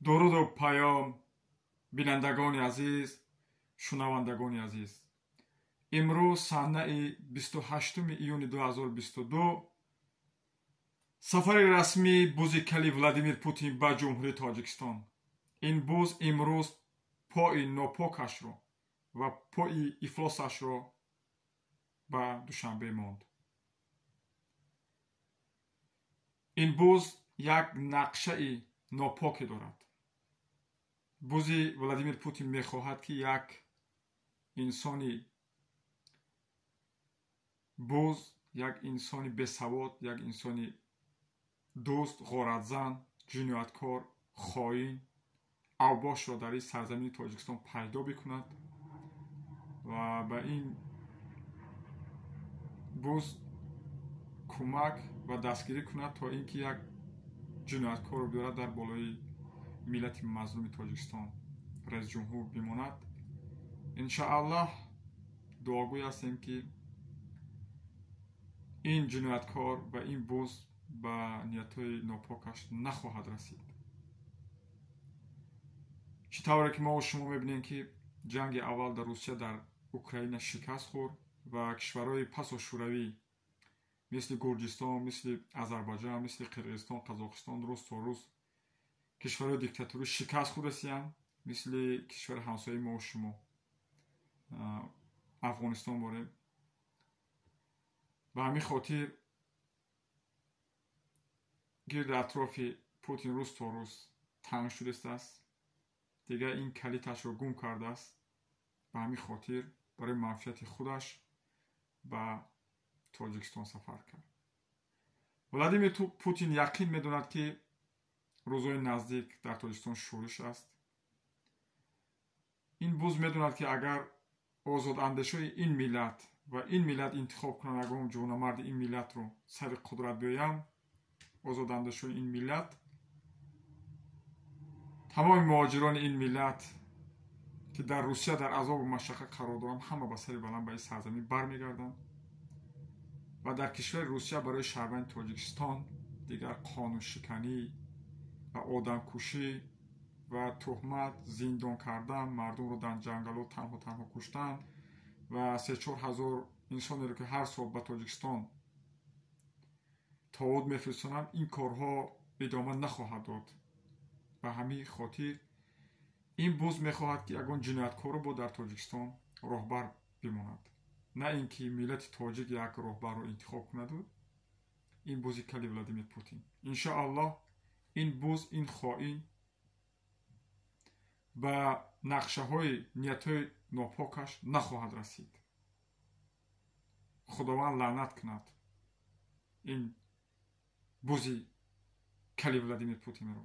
Дуруду паём, бинандагони азиз, шунавандагони азиз. Имрӯз санаи 28 июни 2022 сафари расмии бузи кали Владимир Путин ба Ҷумҳурии Тоҷикистон. Ин буз имрӯз пои нопокашро ва пои ифлосашро ба Душанбе монд. Ин буз як нақшаи нопоке дорад. Бузи Владимир Путин мехоҳад, ки як инсони буз, як инсони бесавод, як инсони дӯст, ғоратзан, ҷинояткор, хоин, авбошро дар ин сарзамини Тоҷикистон пайдо бикунад ва ба ин буз кӯмак ва дастгирӣ кунад, то ин ки як ҷинояткорро биёрад, дар болои миллати мазлуми Тоҷикистон раисҷумҳур бимонад. Иншааллоҳ, дуогӯй ҳастем, ки ин ҷинояткор ва ин буз ба ниятҳои нопокаш нахоҳад расид. Чӣ тавре ки мо шумо мебинем, ки ҷанги аввал дар Русия дар Украина шикаст хӯрд ва кишварҳои пасо шӯравӣ мисли Гурҷистон, мисли Азарбайҷан, мисли Қирғизистон, Қазоқистон рӯз то рӯз кишварҳои диктатурӣ шикаст хӯрдасиянд, мисли кишвари ҳамсояи мо шумо Афғонистон борем. Ба ҳамин хотир гирди атрофи Путин рӯз то рӯз танг шудааст, дигар ин калиташро гум кардааст. Ба ҳамин хотир барои манфиати худаш ба Тоҷикистон сафар кард. Владимир Путин яқин медонад, ки рӯзҳои наздик дар Тоҷикистон шӯриш аст. Ин буз медонад, ки агар озодандешои ин миллат ва ин миллат интихоб кунанд ягон ҷавонамарди ин миллатро сари қудрат биёям, озодандешои ин миллат, тамоми муҳоҷирони ин миллат, ки дар Русия дар азобу машаққат қарор доранд, ҳама ба сари баланд ба ин сарзамин бармегарданд ва дар кишвари Русия барои шаҳрванди Тоҷикистон дигар қонуншиканӣ ва одамкушӣ ва туҳмат, зиндон кардан, мардумро дар ҷангалҳо танҳо танҳо куштан ва 3-4 ҳазор инсонеро, ки ҳар сол ба Тоҷикистон тоуд мефирстонанд, ин корҳо идома нахоҳад дод. Ба ҳамин хотир ин буз мехоҳад, ки ягон ҷинояткорро бо дар Тоҷикистон роҳбар бимонад, на ин ки миллати тоҷик як роҳбарро интихоб кунаду. Ин бузи кали Владимир Путин, иншоаллоҳ, ин буз, ин хоин ба нақшаҳои ниятҳои нопокаш нахоҳад расид. Худованд лаънат кунад ин бузи кали Владимир Путинро.